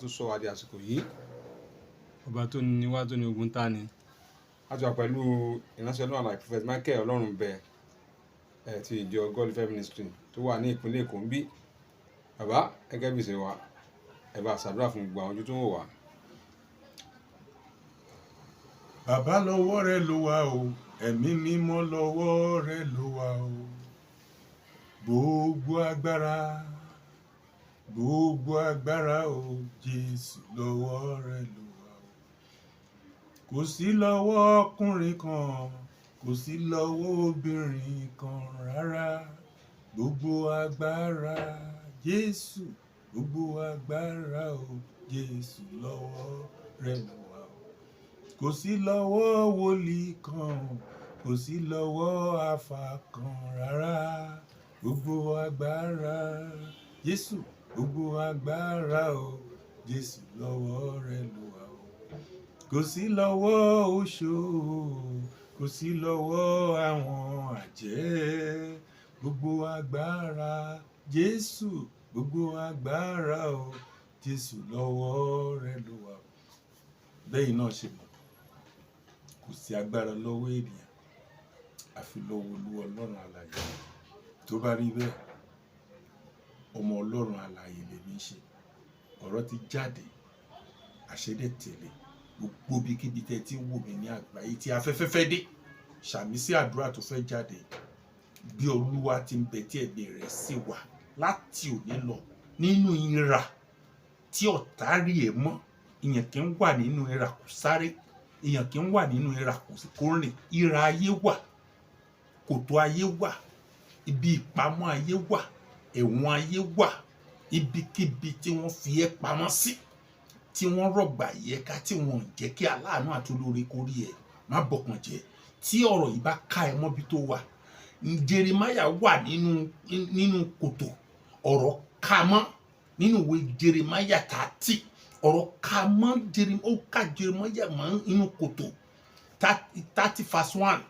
tó sọ wá di àsìkò yìí, ọba tó ní wá, tó ní ogun ta ni. A ti wà pẹ̀lú ìránṣẹ́ náà like Prophet Michael Ọlọ́runbẹ ẹ̀ ti ìjọ God Life Ministry tó wà ní ìpínlẹ̀ Èkó ń bí. Bàbá, gẹ́gẹ́ bí ìṣe wa, ẹ bá ṣàdúrà fún gbogbo àwọn ojú tó ń wò wá. Bàbá, lọ́wọ́ rẹ ló wà o, ẹ̀mí mímọ́, lọ́wọ́ rẹ ló wà o. Gbogbo agbára, gbogbo agbára o, Jésù, lọ́wọ́ rẹ ló wà o. Kò sí lọ́wọ́ ọkùnrin kan, kò sí lọ́wọ́ obìnrin kan rárá. Gbogbo agbára, Jésù, gbogbo agbára o, Jésù, lọ́wọ́ rẹ ló wà o. Kò sí lọ́wọ́ wòlíì kan, kò sí lọ́wọ́ àfà kan rárá. Gbogbo agbára, Jésù, gbogbo agbára o, Jésù, lọ́wọ́ rẹ ló wà o. Kò sí lọ́wọ́ oṣó, kò sí lọ́wọ́ àwọn àjẹ́. Gbogbo agbára, Jésù, gbogbo agbára o, Jésù, lọ́wọ́ rẹ ló wà o. Bẹ́ẹ̀ náà ṣe mọ̀, kò sí agbára lọ́wọ́ ènìyàn àfi lọ́wọ́ Olúwa Ọlọ́run alààyè. Tó bá rí bẹ́ẹ̀, ọmọ Ọlọ́run alààyè lèmi ń ṣe. Ọ̀rọ̀ ti jáde, àṣẹ dẹ̀ tẹ̀lé. Gbogbo ibikíbi tẹ́ ti ń wò mí ní àgbáyé tí afẹ́fẹ́ fẹ́ dé, ṣàmì sí àdúrà tó fẹ́ jáde. Bí Olúwa ti ń bẹ tí ẹ̀mí rẹ̀ sì wà, láti òní lọ, nínú ìrà tí ọ̀tá rí ẹ̀ mọ́, ìyẹn kì í wà nínú ìrà kò sáré, èèyàn kì í wà nínú ìrà kò rìn. Ìrà ayé wà, kòtò ayé wà, ibi ìpamọ́ ayé wà, ẹ̀wọ̀n ayé wà. Ibikíbi tí wọ́n fi ẹ́ pamọ́ sí, tí wọ́n rọ̀gbà yẹ ká, tí wọ́n ò jẹ́ kí aláàánú àti olóore kó rí ẹ, má bọkàn jẹ́. Tí ọ̀rọ̀ yìí bá ká ẹ mọ́bi tó wà, Jeremiah wà nínú kòtò, ọ̀rọ̀ ká mọ́. Nínú ìwé Jeremiah 30, ọ̀rọ̀ ká mọ́. Ó ká Jeremiah mọ́ nínú kòtò. 30 verse 1,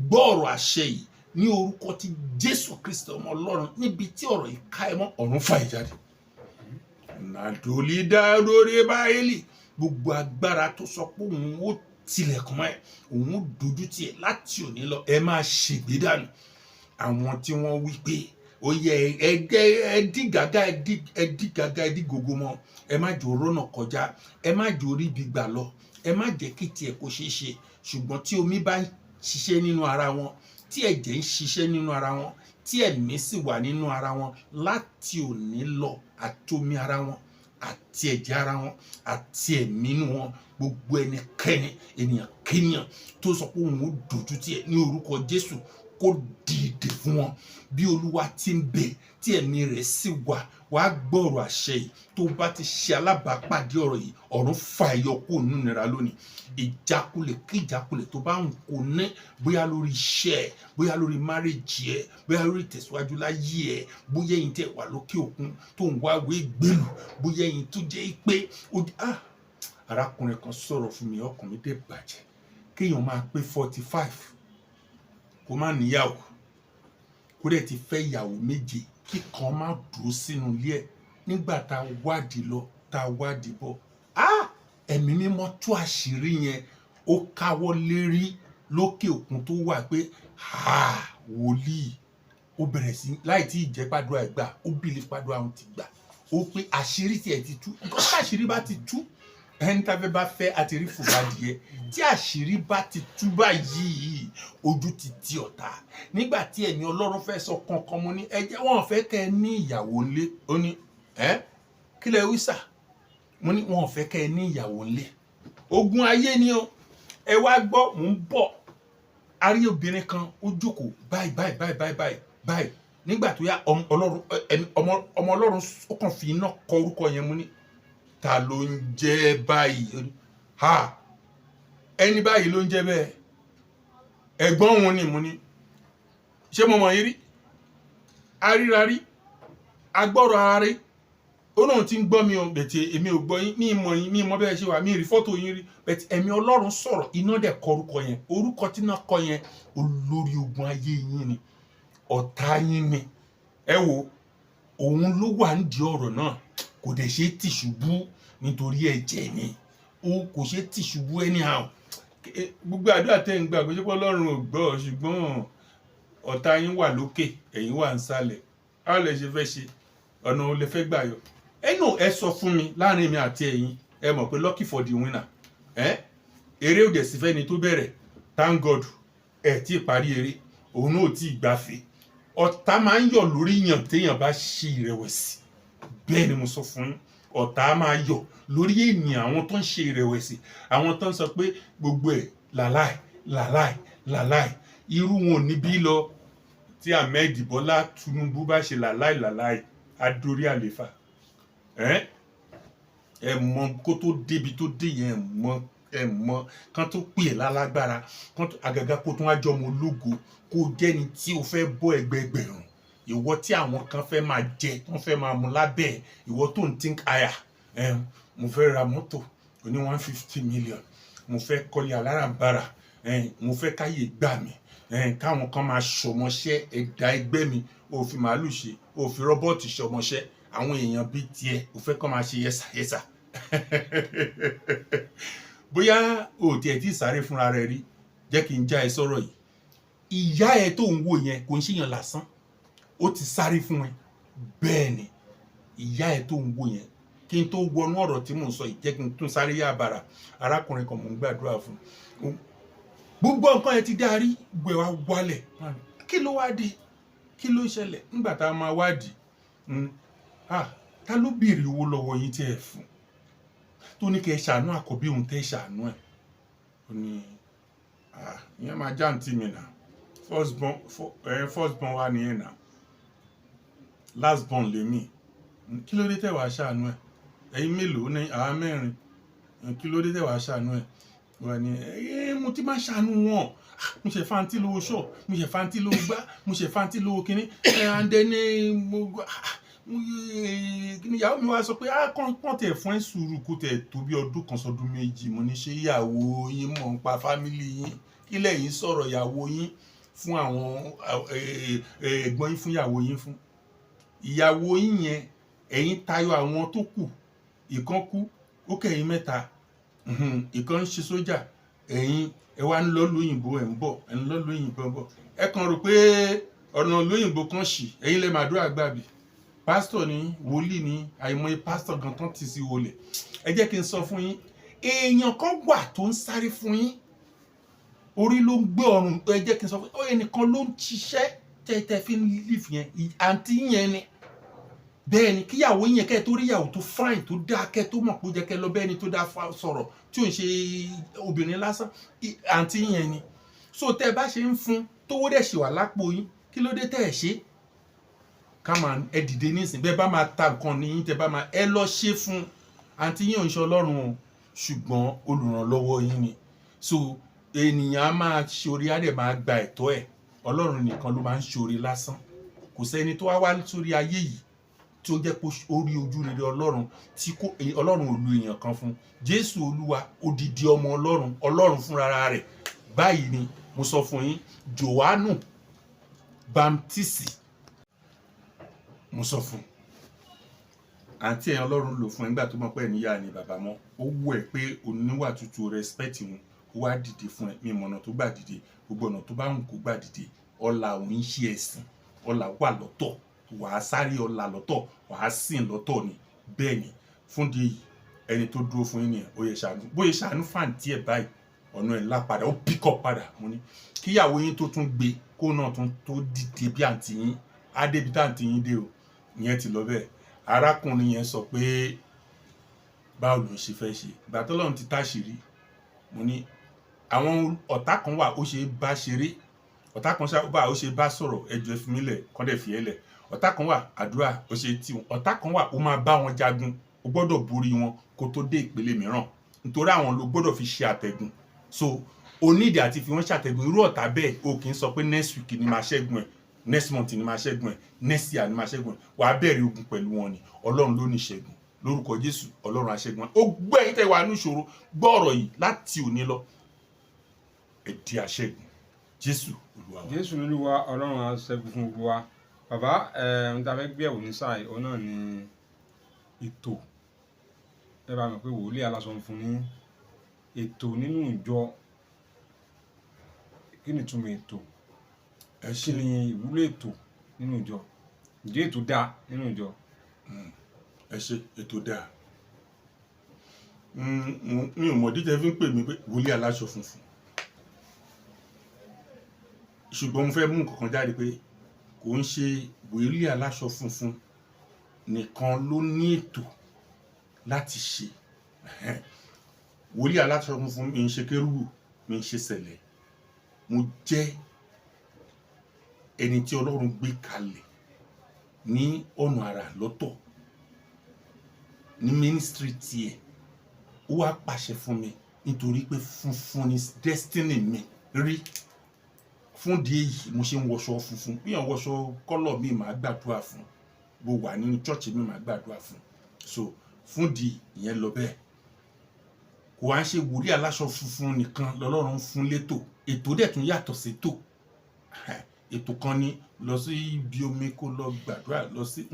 gbọ́ ọ̀rọ̀ àṣẹ yìí ní orúkọ ti Jésù Kristi, ọmọ Ọlọ́run. Níbi tí ọ̀rọ̀ yìí ká ẹ mọ́, ọ̀run fà ẹ́ jáde. Nàdòlídà lórí báyìí, gbogbo agbára tó sọ pé òun ó tilẹ̀kùn mọ́ ẹ, òun ó dojú tì ẹ́, láti òní lọ, ẹ máa ṣègbè dànù. Àwọn tí wọ́n wí pé ó yẹ ẹgẹ, ẹdí gàgà, ẹdí gàgà, ẹdí gògó mọ́ ẹ, má jò rọ́nà kọjá, ẹ má jò rí ibi gbà lọ, ẹ má jẹ́ kí tiẹ̀ kó ṣeé ṣe. Ṣùgbọ́n tí omi bá ń ṣiṣẹ́ nínú ara wọn, tí ẹ̀jẹ̀ ń ṣiṣẹ́ nínú ara wọn, tí ẹ̀mí sì wà nínú ara wọn, láti òní lọ, àtomi ara wọn àti ẹ̀jẹ̀ ara wọn àti ẹ̀mí inú wọn, gbogbo ẹnikẹ́ni, ènìyàn kéèyàn tó sọ pé òun ó dojú tì ẹ́, ní orúkọ Jésù, kó dìde fún wọn. Bí Olúwa ti ń bẹ tí ẹ̀mí rẹ̀ sì wà, wàá gbọ́rọ̀ àṣẹ yìí. Tó bá ti ṣe alábàápàdé ọ̀rọ̀ yìí, ọ̀run fa ẹ̀yọ kó nínú ìnira lónìí. Ìjákulẹ̀ kí ìjákulẹ̀ tó bá ń kó ní, bóyá lórí iṣẹ́ ẹ̀, bóyá lórí marriage ẹ̀, bóyá lórí ìtẹ̀síwájú láyé ẹ̀, bóyá ẹ̀yin tẹ̀ wà lókè òkun tó ń wá ìwé ìgbélù, bóyá ẹ̀yin tó jẹ́ pé ó, ah, arákùnrin kan sọ̀rọ̀ fún mi, ọkàn mi dẹ̀ bàjẹ́. Kéèyàn máa pé 45 kó má níyàwó, kó dẹ̀ ti fẹ́ ìyàwó méje, kíkan má dúró sínú ilé ẹ̀. Nígbà tá a wádìí lọ, tá a wádìí bọ̀, ah, Ẹ̀mí Mímọ́ tú àṣírí yẹn. Ó káwọ́ lérí lókè òkun tó wà pé, ah, wòlíì. Ó bẹ̀rẹ̀ sí láì tí ì jẹ́ pàdúrà ẹ̀ gbà, ó believe pàdúrà òun ti gbà. Ó pé àṣírí tiẹ̀ ti tú. Nǹkan tí àṣírí bá ti tú, ẹni tá a fẹ́ bá fẹ́ àti rí fùgbàdìẹ. Tí àṣírí bá ti tú báyìí, ojú ti ti ọ̀tá. Nígbà tí ẹ̀mí Ọlọ́run fẹ́ sọ kankan, mo ní ẹ jẹ́ wọ́n fẹ́ kẹ́ ẹ ní ìyàwó ńlé. Ó ní ẹ́, kí lẹ wí sà? Mo ní wọn fẹ́ kẹ́ ẹ ní ìyàwó ńlé. Ogun ayé ni o. Ẹ wá gbọ́, mò ń bọ̀. A rí obìnrin kan, ó jókòó báyìí báyìí báyìí báyìí báyìí báyìí. Nígbà tó yá, ọmọ Ọlọ́run ó kàn fi iná kọ orúkọ yẹn. Mú ní, ta ló ń jẹ́ báyìí? Ó ní, ha, ẹni báyìí ló ń jẹ́ bẹ́ẹ̀, ẹ̀gbọ́n òun ni. Mo ní, ṣé mo mọ̀ yín rí? Aríra rí, agbọ́rọ̀ ara rí. Ó náà ti ń gbọ́ mi o, but èmi ò gbọ́ yín, mi mọ̀ yín, mi mọ̀ bẹ́ẹ̀ ṣe wà, mi rí fọ́tò yín rí. But ẹ̀mí Ọlọ́run sọ̀rọ̀, iná dẹ̀ kọ orúkọ yẹn. Orúkọ tí iná kọ yẹn, olórí ogun ayé yín ni, ọ̀tá yín ni. Ẹ wo, òun ló wà nídìí ọ̀rọ̀ náà, kò dẹ̀ ṣe é tìṣubú. Nítorí ẹ̀jẹ̀ ni, o kò ṣe tì ṣubú anyhow. Gbogbo àdúrà tẹ́ ń gbà, kò ṣe pé Ọlọ́run ò gbọ́, ṣùgbọ́n ọ̀tá yín wà lókè, ẹ̀yin wà nísàlẹ̀. Báwo lẹ ṣe fẹ́ ṣe? Ọ̀nà ò lè fẹ́ gbà yọ ẹnu? Ẹ sọ fún mi, láàrin mi àti ẹ̀yin, ẹ mọ̀ pé lucky for the winner. Ẹ eré òdẹ̀ sí fẹ́ni tó bẹ̀rẹ̀. Thank God, ẹ tí ì parí eré, òun náà ò tí ì gbàfẹ́. Ọ̀tá máa ń yọ̀ lórí yàn téèyàn bá ṣe ìrẹ̀wẹ̀sì. Bẹ́ẹ̀ ni mo sọ fún yín, ọ̀tá máa yọ̀ lórí ènìyàn, àwọn tó ń ṣe ìrẹ̀wẹ̀sì, àwọn tó ń sọ pé gbogbo ẹ̀ làláì làláì làláì, irú wọn ò ní bí lọ. Tí Ahmed Bọ́lá Tinubu bá ṣe làláì làláì, á dórí àléfà. Ẹ ẹ mọ kó tó débi tó dé yẹn, ẹ mọ kán tó pè é lálágbára, kán tó àgàgà kó tó wá jọmọ ológo, kó jẹ́ni tí o fẹ́ bọ́ ẹgbẹẹgbẹ̀rún, ìwọ tí àwọn kan fẹ́ máa jẹ, tó fẹ́ máa mu lábẹ́ ẹ̀, ìwọ tó ń think higher. Ẹ mo fẹ́ ra mọ́tò oní 150 million, mo fẹ́ kọ́lé alárànbarà, ẹ mo fẹ́ káyè gbà mí, ẹ káwọn kan máa ṣọmọṣẹ́ ẹ̀dá ẹgbẹ́ mi. Ò fi màálù ṣe, ò fi robot ṣọmọṣẹ́. Àwọn èèyàn bíi tiẹ̀, ò fẹ́ kọ́ máa ṣe yẹsà yẹsà. Bóyá o tiẹ̀ tí ì sáré fúnra rẹ rí, jẹ́ kí n já ẹ sọ̀rọ̀ yìí. Ìyá ẹ tó ń wò yẹn kò ń ṣèyàn lásán, ó ti sáré fún ẹ. Bẹ́ẹ̀ ni, ìyá ẹ tó ń wò yẹn. Kí n tó wọnú ọ̀rọ̀ tí mò ń sọ yìí, jẹ́ kí n tún sáré yá àbàrà. Arákùnrin kan, mò ń gbàdúrà fún un. Gbogbo nǹkan ẹ ti dárí, gbogbo ẹ wá wálẹ̀. Kí ló wá dé? Kí ló ṣẹlẹ̀? Nígbà tá a máa wádìí, ah, ta ló béèrè owó lọ́wọ́ yín tí ẹ fún, tó ní kẹ́ ẹ ṣàánú àkọ́bí òun, tẹ́ ẹ ṣàánú ẹ̀? Ó ní, ah, ìyẹn máa já àǹtí mi nà, first born, first born wa nìyẹn nà, last born lèmi. Kí ló dé tẹ́ wàá ṣàánú ẹ̀? Ẹ̀yin mélòó ní? Àwa mẹ́rin. Kí ló dé tẹ́ wàá ṣàánú ẹ̀? Wọ́n ní, ẹ mo ti máa ṣàánú wọn, mo ṣe fáńtì lówó ṣọ́ọ̀, mo ṣe fáńtì lówó gbá, mo ṣe fáńtì lówó kínní ẹ àǹdẹ ní mo kíni. Ìyàwó mi wá sọ pé ah, kàn kàn tẹ̀ fún ẹ sùúrù, kó tẹ̀ tó bí ọdún kan sọdún 2. Mo ní, ṣé ìyàwó yín mọ̀ ń pa family yín? Kí lẹ́yìn sọ̀rọ̀ ìyàwó yín fún àwọn ẹ̀gbọ́n yín, fún ìyàwó yín, fún ìyàwó yín yẹn? Ẹ̀yin tayọ àwọn tó kù. Ìkan kú, ó kẹ̀yìn mẹ́ta. Ìkan ń ṣe sójà. Ẹ̀yin ẹ wá ń lọ lóyìnbó, ẹ̀ ń bọ̀, ẹ̀ ń lọ lóyìnbó, ẹ̀ ń bọ̀. Ẹ kàn rò pé ọ̀nà lóyìnbó kan ṣì. Ẹ̀yin lè máa dúrà gbàbí. Pásítọ̀ ní, wòlíì ní, àìmọye pásítọ̀ gan tán ti sí wọlé. Ẹ jẹ́ kí n sọ fún yín, èèyàn kan wà tó ń sáré fún yín, orí ló ń gbé ọrùn. Ẹ jẹ́ kí n sọ fún yín, ẹnìkan ló ń ṣiṣẹ́ tẹ́tẹ́ fi ń live yẹn, àǹtí yẹn ni. Bẹ́ẹ̀ ni, kíyàwó yẹn, kẹ́ ẹ tó rí ìyàwó tó fine, tó dáa, kẹ́ ẹ tó mọ̀ pé ó jẹ́ kẹ́ ẹ lọ bẹ́ẹ̀ ni, tó dáa sọ̀rọ̀, tí ò ń ṣe obìnrin lásán, àǹtí yẹn ni. So tẹ́ ẹ bá ṣe ń fún tówó dẹ̀ ṣì wà lápò yín, kí ló dé tẹ́ ẹ ṣe ká máa ẹ dìde nísìn? Bẹ́ẹ̀ bá máa ta nǹkan ní yín, tẹ́ bá máa ẹ lọ ṣe fún àǹtí yín. Ò ń ṣe Ọlọ́run o, ṣùgbọ́n olùrànlọ́wọ́ yín ni. So ènìyàn á máa ṣoore, á dẹ̀ máa gba ẹ̀tọ́ ẹ̀. Ọlọ́run nìkan ló máa ń ṣoore lásán. Kò sẹ́ni tó wá wá sórí ayé yìí tí ó jẹ́ pé ó rí ojú rere Ọlọ́run tí kò Ọlọ́run ò lu èèyàn kan fún. Jésù Olúwa, odidi ọmọ Ọlọ́run, Ọlọ́run fúnra rẹ̀. Báyìí ni mo sọ fún yín, Jòhánù Bámtísì, mo sọ fún àǹtí ẹ̀, Ọlọ́run lò fún ẹ nígbà tó mọ̀ pé níyà ni bàbá mọ́. Ó wù ẹ́ pé oníwà tútù, respect wọn, ó wá dìde fún ẹ. Mi mọ̀nà tó gbà dìde, gbogbo ọ̀nà tó bá wù kó gbà dìde. Ọlà òun ń ṣe ẹ̀sìn, ọlà wà lọ́tọ̀. Wàá sáré ọlà lọ́tọ̀, wàá sìn lọ́tọ̀ ni. Bẹ́ẹ̀ ni, fún di èyí, ẹni tó dúró fún yín nìyẹn. Ó yẹ ṣàánú, bóyá ṣàánú fàǹtí ẹ̀ báyìí, ọ̀nà ẹ̀ ńlá padà, ó pick up padà. Mo ní kíyàwó yín tó tún gbé kó náà tún tó dìde bí àǹtí yín á débi tá àǹtí yín dé o. Ìyẹn ti lọ bẹ́ẹ̀. Arákùnrin yẹn sọ pé báwo ló ń ṣe fẹ́ ṣe ìgbà tọ́lọ́run ti táṣìírí? Mo ní àwọn ọ̀tá kan wà, ó ṣe é bá ṣeré. Ọ̀tá kan wà, ó ṣe é bá sọ̀rọ̀, ẹjọ́ ẹ fi mí lẹ̀, kọ́ dẹ̀ fi ẹ́ lẹ̀. Ọ̀tá kan wà, àdúrà ó ṣe tì wọ́n. Ọ̀tá kan wà, ó máa bá wọn jagun, ó gbọ́dọ̀ borí wọn kó tó dé ìpele mìíràn, nítorí àwọn ló gbọ́dọ̀ fi ṣe àtẹ̀gùn. So onídìí àti fi wọ́n ṣàtẹ̀gùn. Irú ọ̀tá bẹ́ẹ̀, o kì í sọ pé next week ni máa ṣẹ́gun ẹ̀, next month ni máa ṣẹ́gun ẹ̀, next year ni máa ṣẹ́gun ẹ̀. Wàá bẹ̀rẹ̀ ogun pẹ̀lú wọn ni. Ọlọ́run ló ní ìṣẹ́gun. Lórúkọ Jésù, Ọlọ́run aṣẹ́gun. Ó gbọ́, ẹ̀yin tẹ́ wà ní ìṣòro, gbọ́ ọ̀rọ̀ yìí láti òní lọ, ẹ di aṣẹ́gun. Jésù Olúwa wa. Jésù lolúwa. Ọlọ́run á ṣẹ́gun fún gbogbo wa. Bàbá ẹ, ohun tá a fẹ́ gbé ẹ̀wò ní sáà yìí, òun náà ni ètò. Ẹ bá mọ̀ pé wòlíì aláṣọ funfun ní ètò nínú ìjọ. Kí ni ìtumọ̀ ètò? Ẹ Kí ṣe. ni ìwúlò ètò nínú ìjọ? Ǹjẹ́ ètò dáa nínú ìjọ? Ẹ ṣe, ètò dáa. Mi ò mọ̀ díjẹ́ fi ń pè mí pé wòlíì aláṣọ funfun, ṣùgbọ́n mo fẹ́ mú nǹkan kan jáde pé kò ń ṣe wòlíì aláṣọ funfun nìkan ló ní ètò láti ṣe. Ẹhẹ́n. Wòlíì aláṣọ funfun, mi ń ṣe kérúbù, mi ń ṣe sẹ̀lẹ̀. Mo jẹ́ ẹni tí Ọlọ́run gbé kalẹ̀ ní ọ̀nà àrà lọ́tọ̀ ní ministry tiẹ̀. Ó wá pàṣẹ fún mi nítorí pé funfun ni destiny mi rí. Fún di èyí, mo ṣe ń wọṣọ funfun. Bí èèyàn wọṣọ colour mi, màá gbàdúrà fún. Bó wà nínú church mi, màá gbàdúrà fún. So fún di ìyẹn lọ bẹ́ẹ̀, kò wá ń ṣe wòlíì aláṣọ funfun nìkan lọ́lọ́run fún létò. Ètò dẹ̀ tún yàtọ̀ sí tò. Ètò kan ni lọ sí ibi omi kó lọ gbàdúrà lọ sí.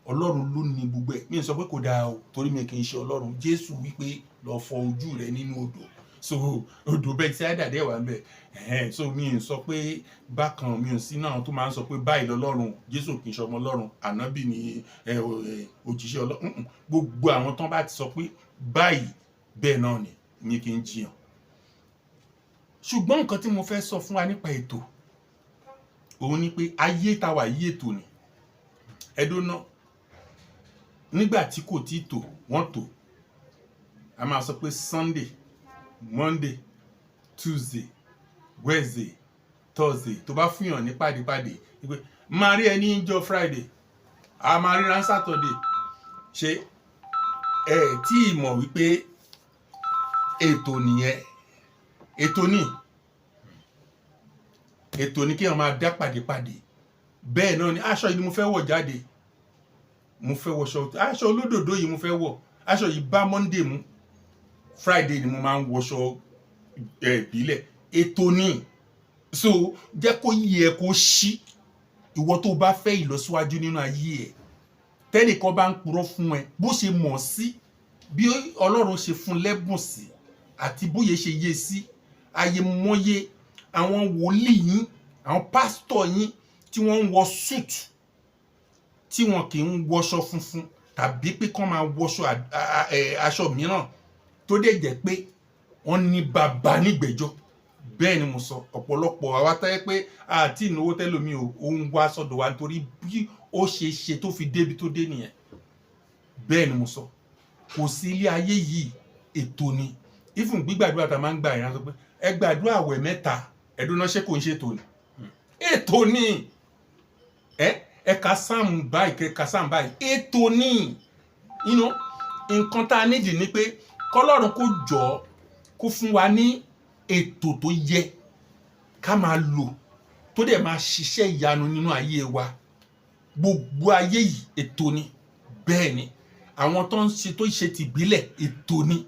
Ọlọ́run ló ní gbogbo ẹ̀. Mi ò sọ pé kò dáa o, torí mi kì í ṣe Ọlọ́run. Jésù wípé lọ fọ ojú rẹ nínú odò, so odò Bẹ́tísáídà dẹ̀ wà ń bẹ̀. Ẹ̀hẹ́n, so mi ò sọ pé bákan, mi ò sí náà tó máa ń sọ pé báyìí lọ́lọ́run. Jésù kì í ṣe ọmọ Ọlọ́run, ànábì ni ẹ, òjíṣẹ́ Ọlọ́run. Gbogbo àwọn tán bá ti sọ pé báyìí bẹ́ẹ̀ náà ni, mi kì í jiyàn. Ṣùgbọ́n nǹkan tí mo fẹ́ sọ fún wa nípa ètò òun ni pé ayé ta wà yí, ètò ni. Ẹdún náà, nígbà tí kò tí tò wọ́n tò, a máa sọ pé Sunday, Monday, Tuesday, Wednesday, Thursday. Tó bá fúnyàn ní pàdépàdé wípé máa rí ẹ ní jọ́ Friday, a máa ríra Saturday, ṣé ẹ tí ì mọ̀ wípé ètò nìyẹn? Ètò ní, ètò ní kí wọ́n máa dá pàdépàdé. Bẹ́ẹ̀ náà ni aṣọ yìí ni mo fẹ́ wọ̀ jáde. Mo fẹ́ wọṣọ, aṣọ olódòdó yìí mo fẹ́ wọ̀. Aṣọ yìí bá Monday mu, Friday ni mo máa ń wọṣọ ìbílẹ̀. Ètò ní. So jẹ́ kó yí ẹ kó ṣí. Ìwọ tó bá fẹ́ ìlọsíwájú nínú ayé ẹ, tẹ́nìkan bá ń purọ́ fún ẹ, bó ṣe mọ̀ sí, bí Ọlọ́run ṣe fún lẹ́bùn sí àti bóyá ṣe yé sí ayé mọ́yé, àwọn wòlíì yín, àwọn pásítọ̀ yín tí wọ́n ń wọ suit, tí wọn kì í wọṣọ funfun tàbí pé kán máa wọṣọ aṣọ mìíràn, tó dẹ̀ jẹ́ pé wọ́n ní bàbá nígbẹ́jọ́. Bẹ́ẹ̀ ni mo sọ. Ọ̀pọ̀lọpọ̀ àwa táyé pé àti ìnáwó tẹ́lómi ò ń wá sọ́dọ̀ wa nítorí bí ó ṣe ṣe tó fi débi tó dé nìyẹn. Bẹ́ẹ̀ ni mo sọ. Kò sí ilé ayé yìí, ètò ni. Even gbígbàdúrà tá a máa ń gbà yẹn, sọ pé ẹ gbàdúrà àwẹ̀ 3 ẹ̀dùn náà, ṣé kò ń ṣètò ni? Ètò ni. Ẹ ka sáàmù báyìí, kẹ ka sáàmù báyìí, ètò ni. Nǹkan tá a nídìí ni pé kọ́lọ́run kó jọ kó fún wa ní ètò tó yẹ ká máa lò, tó dẹ̀ máa ṣiṣẹ́ ìyanu nínú ayé wa. Gbogbo ayé yìí, ètò ni. Bẹ́ẹ̀ ni àwọn tó ń ṣe, tó ń ṣe tìbílẹ̀, ètò ni.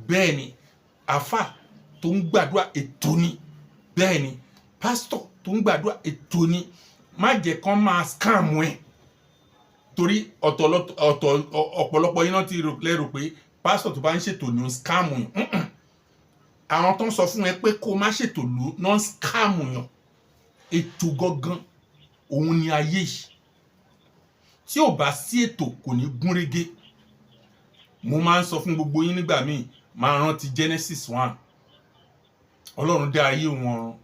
Bẹ́ẹ̀ ni àáfà tó ń gbàdúrà, ètò ni. Bẹ́ẹ̀ ni pásítọ̀ tó ń gbàdúrà, ètò ni. Má jẹ́ kán máa scam ẹ̀, torí ọ̀tọ̀ ọ̀pọ̀lọpọ̀ yín náà ti lérò pé pásítọ̀ tó bá ń ṣètò ní scam yàn. Àwọn tó ń sọ fún ẹ pé kó má ṣètò ló náà scam yàn. Ètò gangan òun ni ayé yìí. Tí ò bá sí ètò, kò ní gúnrégé. Mo máa ń sọ fún gbogbo yín nígbà míì, máa rántí Genesis 1. Ọlọ́run dá ayé òun ọ̀run,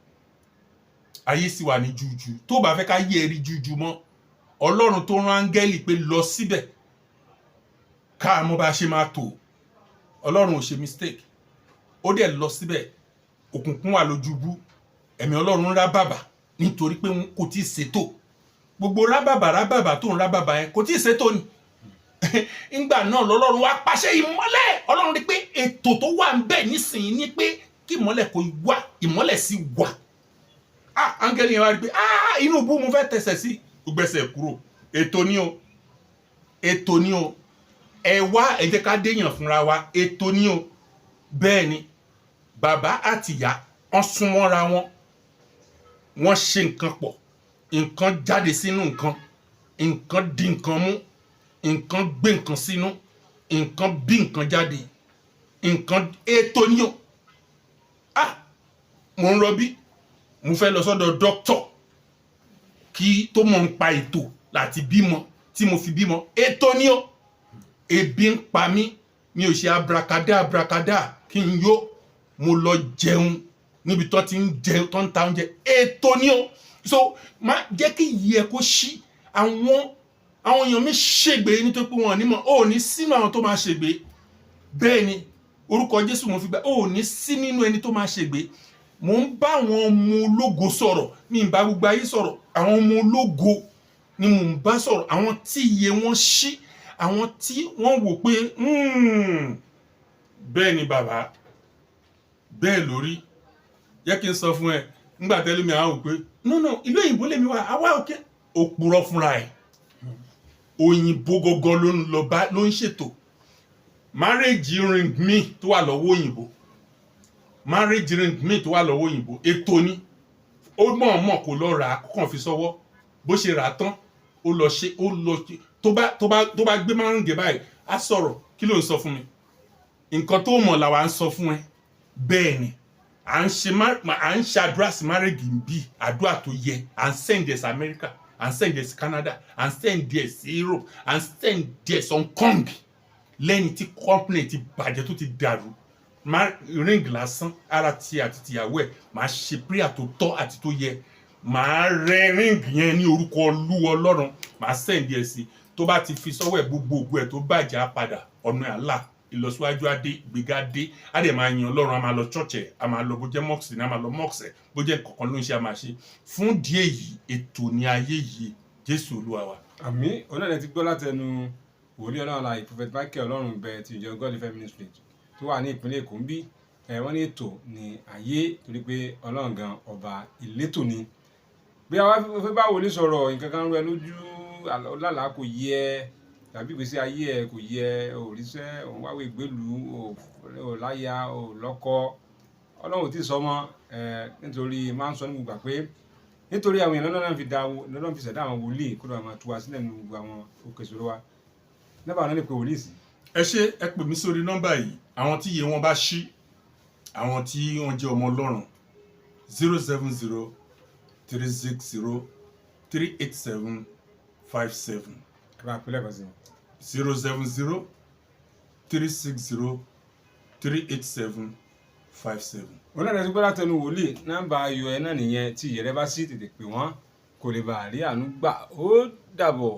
ayé sì wà ní jújù. Tó bá fẹ́ ká yé ẹ rí jújù mọ́, Ọlọ́run tó rán áńgẹ́lì pé lọ síbẹ̀ ká mọ̀ bá ṣe máa tò, Ọlọ́run ò ṣe mistake. Ó dẹ̀ lọ síbẹ̀, òkùnkùn wà lójú bú, ẹ̀mí Ọlọ́run rá bàbà nítorí pé kò tí ì ṣètò. Gbogbo rábàbà rábàbà tó ń rábàbà yẹn, kò tí ì ṣètò ni. Ńgbà náà lọ́lọ́run wá pàṣẹ ìmọ́lẹ̀. Ọlọ́run rí pé ètò tó wà ń bẹ̀ nísìnyí ni pé kí ìmọ́lẹ̀ kó wà, ìmọ́lẹ̀ sì wà. Ah, áńgẹ́lì yẹn wá rí pé, ah, inú bú mo fẹ́ tẹsẹ̀ sí, ó gbẹ́sẹ̀ kúrò. Ètò ni o, ètò ni o. Ẹ wá, ẹ jẹ́ ká déyàn fúnra wa. Ètò ni o. Bẹ́ẹ̀ ni bàbá àtìyá wọ́n súnmọ́ra wọn, wọ́n ṣe nǹkan pọ̀, nǹkan jáde sínú nǹkan, nǹkan di nǹkan mú, nǹkan gbé nǹkan sínú. Nǹkan bí nǹkan jáde, nǹkan ètò ní o. Ah, mo ń rọbí, mo fẹ́ lọ sọ́dọ̀ dókítọ̀ kí tó mọ̀ ń pa ètò láti bímọ. Tí mo fi bímọ, ètò ní o. Ebi ń pa mí, mi ò ṣe abracada abracada kí n yó. Mo lọ jẹun níbi tó ti ń jẹun, tó ń ta oúnjẹ. Ètò ní o. So má jẹ́ kí iyì ẹ kó ṣí. Àwọn èèyàn mi ṣègbè nítorí pé wọn ò ní mọ̀. Ò ní sínú àwọn tó máa ṣègbè. Bẹ́ẹ̀ ni, orúkọ Jésù mo fi gbà, ò ní sí nínú ẹni tó máa ṣègbè. Mò ń bá àwọn ọmọ ológo sọ̀rọ̀, mi ń bá gbogbo ayé sọ̀rọ̀. Àwọn ọmọ ológo ni mò ń bá sọ̀rọ̀, àwọn tí iye wọn ṣí, àwọn tí wọ́n wò pé, bẹ́ẹ̀ ni bàbá, bẹ́ẹ̀ lórí." Jẹ́ kí n sọ fún ẹ, nígbà tẹ́lẹ̀ mi àwọn wò pé, "No, no, ìlú òyìnbó lèmi wà, àwa òkè." Ó purọ́ fúnra ẹ̀. Òyìnbó gọgọ ló ń lọ bá ló ń ṣètò marriage ring mi tó wà lọ́wọ́ òyìnbó. Marriage ring mi tó wà lọ́wọ́ òyìnbó, ètò ni. Ó mọ̀ọ́mọ̀ kó lọ rà á, kó kàn fi sọ́wọ́. Bó ṣe rà á tán, ó lọ ṣe, ó lọ ṣe. Tó bá gbé márùn báyìí, á sọ̀rọ̀. Kí ló ń sọ fún mi? Nǹkan tó mọ̀ làwa ń sọ fún ẹ. Bẹ́ẹ̀ ni, à ń ṣe àdúrà sí marriage bí àdúrà tó yẹ. À ń send ẹ̀ sí America, à ń send ẹ̀ sí Canada, à ń send ẹ̀ sí Europe, à ń send ẹ̀ sí Hong Kong, lẹ́ni tí company ti bàjẹ́, tó ti dàrú. Ring lásán, ara ti àti tìyàwó ẹ̀, máa ṣe prayer tó tọ́ àti tó yẹ, máa rẹ ring yẹn ní orúkọ Olúwa Ọlọ́run, máa send ẹ̀ sí. Tó bá ti fi sọ́wọ́ ẹ̀, gbogbo ògùn ẹ̀ tó bàjẹ́ á padà, ọ̀nà ẹ̀ àlà, ìlọsíwájú á dé, ìgbéga á dé, á dẹ̀ máa yan Ọlọ́run, á máa lọ church ẹ̀, á máa lọ. Bó jẹ́ mosque ní, á máa lọ mosque ẹ̀. Bó jẹ́ kọ̀ọ̀kan ló ń ṣe, á máa ṣe. Fún díẹ̀ yìí, ètò ní ayé yìí. Jésù Olúwa wa. Àmín. Onáà ti gbọ́ látẹnu wòlíì Ọlọ́run alààyè, Prophet Michael Ọlọ́runbẹ ti ìjọ God Life Ministry tó wà ní ìpínlẹ̀ Èkó ń bí. Ẹ wọ́n ní ètò ní ayé, torí pé Ọlọ́run gan ọba ìlétò ni. Bí a wá fẹ́ bá wòlíì sọ̀rọ̀, nǹkan kan rú ẹ lójú, lálàá kò yẹ, tàbí ìgbésí ayé ẹ kò yẹ, òríṣẹ́ òun wáwé ìgbélú, ò láya, ò lọ́kọ, Ọlọ́run ò tí ì sọ mọ́ ẹ. Nítorí máa ń sọ ní gbogbo pé nítorí àwọn èèyàn lọ́nà fi da lọ́nà fi ṣẹ̀dá àwọn wòlíì kó lọ́ọ́ máa tú wa sílẹ̀ nínú gbogbo àwọn òkè ìṣòro wa. Nọ́mbà náà lè pe wòlíì sí. Ẹ ṣe, ẹ pè mí sórí nọ́mbà yìí. Àwọn tí iye wọn bá ṣí, àwọn tí wọ́n jẹ́ ọmọ Ọlọ́run, 07036038757. Ẹ bá pè lẹ́ẹ̀kan sí i. 07036038757. Onáà ti gbọ́ látẹnu wòlíì. Nọ́mbà ayọ̀ ẹ náà nìyẹn. Tí ìyẹrẹ bá sí, tètè pè wọ́n kò lè bàa rí àánú gbà. Ó dàbọ̀.